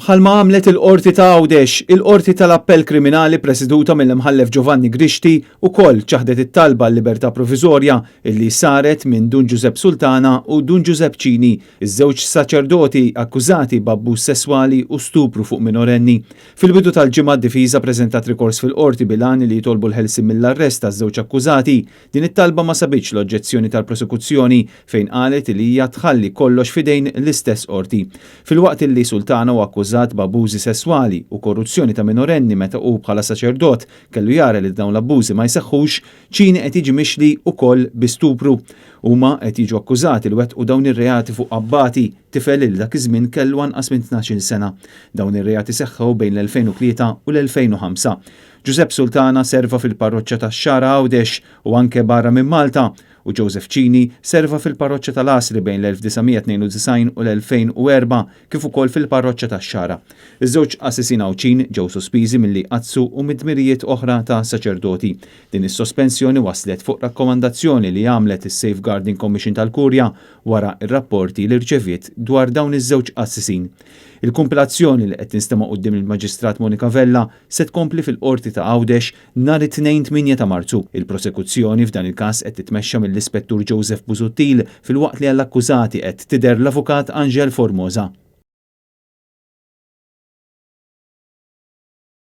Bħalma għamlet il-Qorti ta' Għawdex, il-Qorti tal-Appell Kriminali presiduta mill-Imħallef Giovanni Grixti wkoll ċaħdet it-talba għal libertà proviżorja illi saret minn Dun Ġużepp Sultana u Dun Ġużepp Cini, iż-żewġ saċerdoti akkużati b'abbuż sesswali u stupru fuq minorenni. Fil-bidu tal-ġimgħa d-difiża preżentat rikors fil-Qorti bil-għan li jitolbu l-ħelsien mill-arrest taż-żewġ akkużati. Din it-talba ma sabitx l-oġġezzjoni tal-prosekuzzjoni fejn qalet li hija tħalli kollox f'idejn l-istess Qorti. Filwaqt illi Sultana hu akkużat b'abbużi sesswali u korruzzjoni ta' minorenni meta hu bħala saċerdot kellu jara li dawn l-abbużi ma jseħħux, Cini qed jiġi mixli wkoll bi stupru. Huma qed jiġu akkużati li wettqu dawn ir-reati fuq abbati, tifel li dak iż-żmien kellu anqas minn 12-il sena. Dawn ir-reati seħħew bejn l-2003 u l-2005. Giuseppe Sultana serva fil-parroċċa tax-Xagħra Għawdex u anke barra minn Malta u Joseph Cini serva fil-parroċċa tal-Għasri bejn l-1992 u l-2004 kif ukoll fil-parroċċa tax-Xagħra. Iż-żewġ qassisin Għawdxin ġew sospiżi milli jqaddsu u mid-dmirijiet oħra ta' saċerdoti. Din is-sospensjoni waslet fuq rakkomandazzjoni li għamlet is-Safeguarding Commission tal-Kurja wara r-rapporti li rċeviet dwar dawn iż-żewġ qassisin. Il-kumpilazzjoni li qed tinstema' quddiem il-Maġistrat Monica Vella se tkompli fil-Qorti ta' Għawdex nhar it-Tnejn 8 ta' Marzu. Il-prosekuzzjoni f'dan il-każ qed titmexxa mill-Ispettur Joseph Busuttil filwaqt li għall-akkużati qed tidher l-Avukat Angel Formosa.